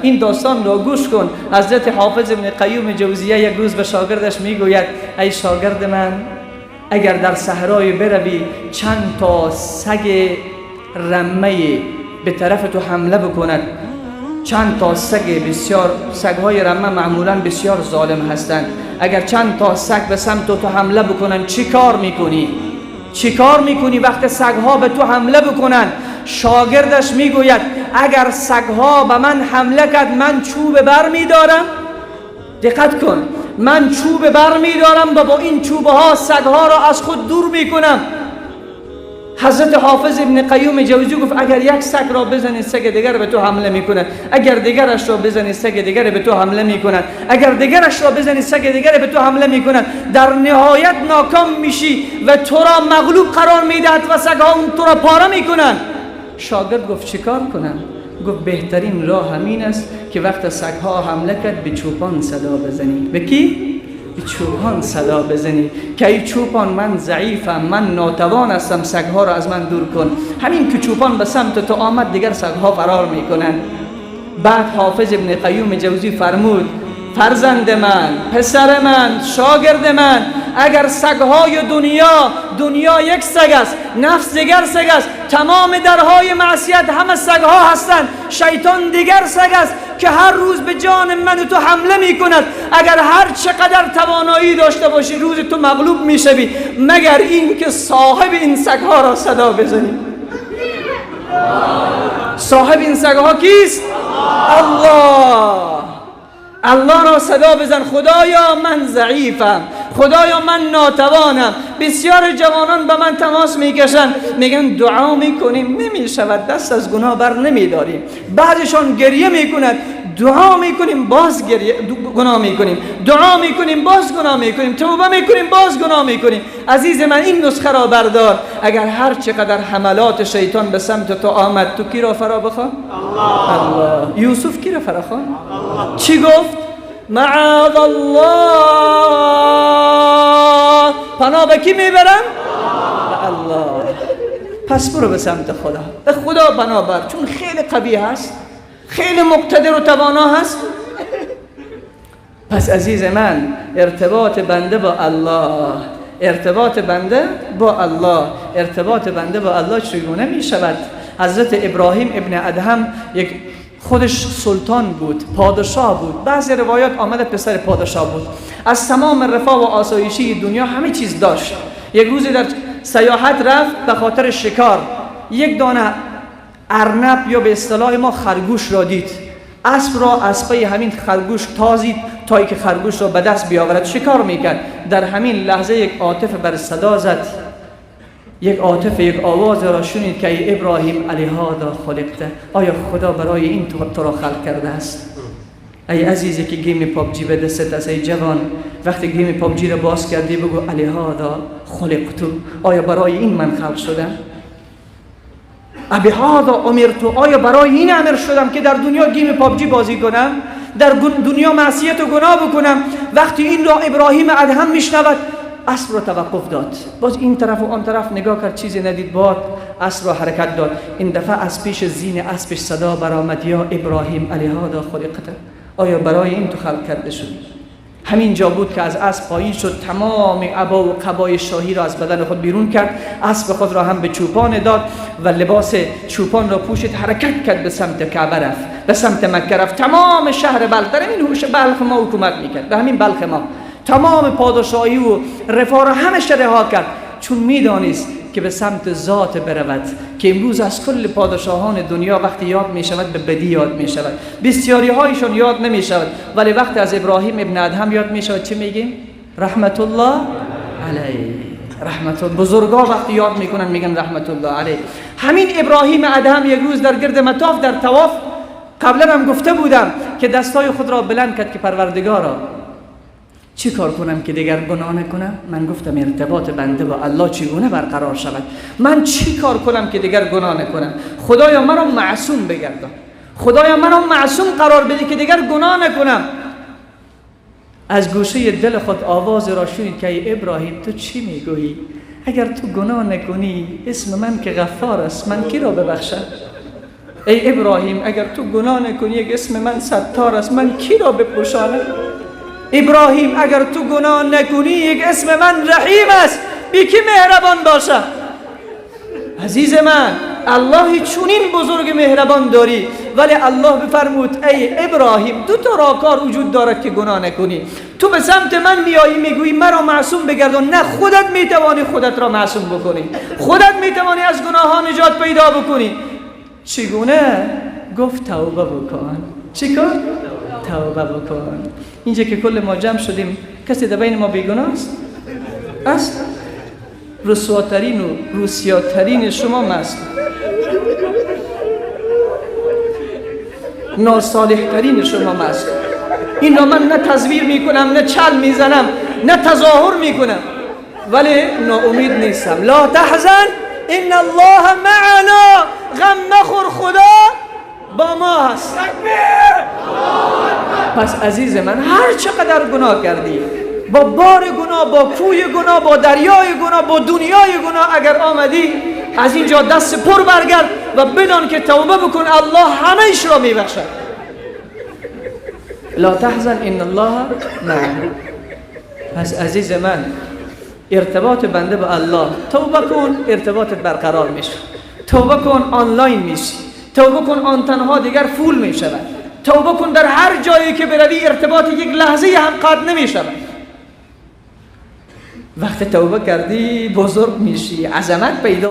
این داستان را گوش کن. حضرت حافظ ابن قیوم جوزیه یک روز به شاگردش میگوید ای شاگرد من، اگر در صحرای بروی چند تا سگ رمه به طرف تو حمله بکند، چند تا سگ بسیار، سگهای رمه معمولا بسیار ظالم هستند، اگر چند تا سگ به سمت تو حمله بکنن چی کار میکنی؟ چی کار میکنی وقت سگها به تو حمله بکنن؟ شاگردش میگوید اگر سگها به من حمله کرد من چوب بر میدارم. دقت کن، من چوب بر میدارم و با این چوبه ها سگها را از خود دور میکنم. حضرت حافظ ابن قیوم جوزی گفت اگر یک سگ را بزنی سگ دیگر به تو حمله میکند، اگر دیگرش را بزنی سگ دیگر به تو حمله میکند، اگر دیگرش را بزنی سگ دیگر به تو حمله میکند، در نهایت ناکام میشی و تو را مغلوب قرار میدهد و سگها اون تو را پاره میکنند. شاگرد گفت چیکار کنم؟ گفت بهترین راه همین است که وقت سگها حمله کرد به چوپان صدا بزنی. به کی؟ به چوپان صدا بزنی که ای چوپان من ضعیفم، من ناتوان هستم، سگها را از من دور کن. همین که چوپان به سمت تو آمد دیگر سگها فرار میکنن. بعد حافظ ابن قیوم جوزی فرمود فرزند من، پسر من، شاگرد من، اگر سگهای دنیا، دنیا یک سگ است، نفس دیگر سگ است، تمام درهای معصیت همه سگها هستند، شیطان دیگر سگ است که هر روز به جان من و تو حمله میکند، اگر هر چقدر توانایی داشته باشی روز تو مغلوب میشوی، مگر اینکه صاحب این سگها را صدا بزنی. صاحب این سگها کیست؟ الله. الله را صدا بزن، خدایا من ضعیفم، خدایا من ناتوانم. بسیار جوانان به من تماس میکشن، میگن دعا میکنیم نمیشود، دست از گناه بر نمیداریم. بعضشان گریه میکند، دعا میکنیم باز گریه گناه میکنیم، دعا میکنیم باز گناه میکنیم، توبه میکنیم باز گناه میکنیم. عزیز من این نسخه را بردار، اگر هر چقدر حملات شیطان به سمت تو آمد تو کی را فرا بخوان؟ الله. الله. یوسف کی را فرا خواند؟ چی گفت؟ معاذ الله. پناه به کی میبرم؟ به الله. پس برو به سمت خدا، به خدا پناه بر، چون خیلی قوی هست، خیلی مقتدر و توانا هست. پس عزیز من ارتباط بنده با الله، ارتباط بنده با الله، ارتباط بنده با الله چگونه می شود؟ حضرت ابراهیم ابن ادهم یک خودش سلطان بود، پادشاه بود، بعضی روایات آمده پسر پادشاه بود، از تمام رفاه و آسایشی دنیا همه چیز داشت. یک روزی در سیاحت رفت به خاطر شکار، یک دانه ارنب یا به اصطلاح ما خرگوش را دید، اسب را از پی همین خرگوش تازید تا اینکه خرگوش را به دست بیاورد، شکار میکرد. در همین لحظه یک عاطف بر صدا زد، یک عاطف، یک آواز را شنید که ای ابراهیم الهذا خلقت، آیا خدا برای این تو را خلق کرده است؟ ای عزیزی که game PUBG به دستت است، ای جوان، وقتی game PUBG را باز کردی بگو الهذا خلقت، آیا برای این من خلق شدم؟ ابهذا امرت، آیا برای این امر شدم که در دنیا game PUBG بازی کنم، در دنیا معصیت و گناه بکنم؟ وقتی این را ابراهیم ادهم میشنود اسب را توقف داد، باز این طرف و آن طرف نگاه کرد چیزی ندید، باد اسب را حرکت داد. این دفعه از پیش زین اسبش صدا برآمد یا ابراهیم الهذا خلقت، آیا برای این تو خلق کرده شدی؟ همین جا بود که از اسب پایین شد، تمام عبا و قبای شاهی را از بدن خود بیرون کرد، اسب خود را هم به چوپان داد و لباس چوپان را پوشید، حرکت کرد به سمت کعبه رفت، به سمت مکه رفت. تمام شهر بلخ، در همین هوش بلخ ما حکومت میکرد، به همین بلخ ما تمام پادشاهی و رفاه را همه رها کرد، چون میدانست که به سمت ذات برود که امروز از کل پادشاهان دنیا وقتی یاد می شود به بدی یاد می شود، بسیاری هایشان یاد نمی شود، ولی وقتی از ابراهیم ابن ادهم یاد می شود چه میگیم؟ رحمت الله علیه. رحمت الله. بزرگا وقتی یاد میکنن میگن رحمت الله علیه. همین ابراهیم ادهم یک روز در گرد مطاف در طواف، قبلا هم گفته بودم که دستای خود را بلند کرد که پروردگارا چی کار کنم که دیگر گناه نکنم؟ من گفتم ارتباط بنده با الله چگونه برقرار شود؟ من چی کار کنم که دیگر گناه نکنم؟ خدایا مرا معصوم بگردان، خدایا مرا معصوم قرار بده که دیگر گناه نکنم. از گوشه دل خود آواز را شنید که ای ابراهیم تو چی میگویی؟ اگر تو گناه نکنی اسم من که غفار است، من کی را ببخشم؟ ای ابراهیم اگر تو گناه نکنی یک اسم من ستار است، من کی را بپوشانم؟ ابراهیم اگر تو گناه نکنی یک اسم من رحیم است، بی کی مهربان باشه؟ عزیز من، الله چونین بزرگ مهربان داری، ولی الله بفرمود ای ابراهیم دو تا راهکار وجود دارد که گناه نکنی. تو به سمت من میایی میگویی مرا معصوم بگردان، نه، خودت میتوانی خودت را معصوم بکنی، خودت میتوانی از گناه ها نجات پیدا بکنی. چگونه؟ گفت توبه بکن. چی کن؟ توبه بکن. اینجا که کل ما جمع شدیم، کسی در بین ما بیگناه است؟ است؟ رسواترین و روسیاترین شما مست، ناصالحترین شما مست. این را من نه تزویر میکنم، نه چل میزنم، نه تظاهر میکنم، ولی ناامید نیستم. لا تحزن ان الله معنا، غم مخور خدا با ما هست. پس عزیز من، هر چقدر گناه کردی، با بار گناه، با کوی گناه، با دریای گناه، با دنیای گناه اگر آمدی، از اینجا دست پر برگرد و بدان که توبه بکن، الله همه ایش را میبخشد. لا تحزن ان الله معنا. پس عزیز من، ارتباط بنده با الله، توبه کن ارتباطت برقرار میشه، توبه کن آنلاین میشی، توبه کن آنتنها دیگر فول میشود، توبه کن در هر جایی که بروی ارتباط یک لحظه هم قطع نمیشود. وقتی توبه کردی بزرگ میشی، عظمت پیدا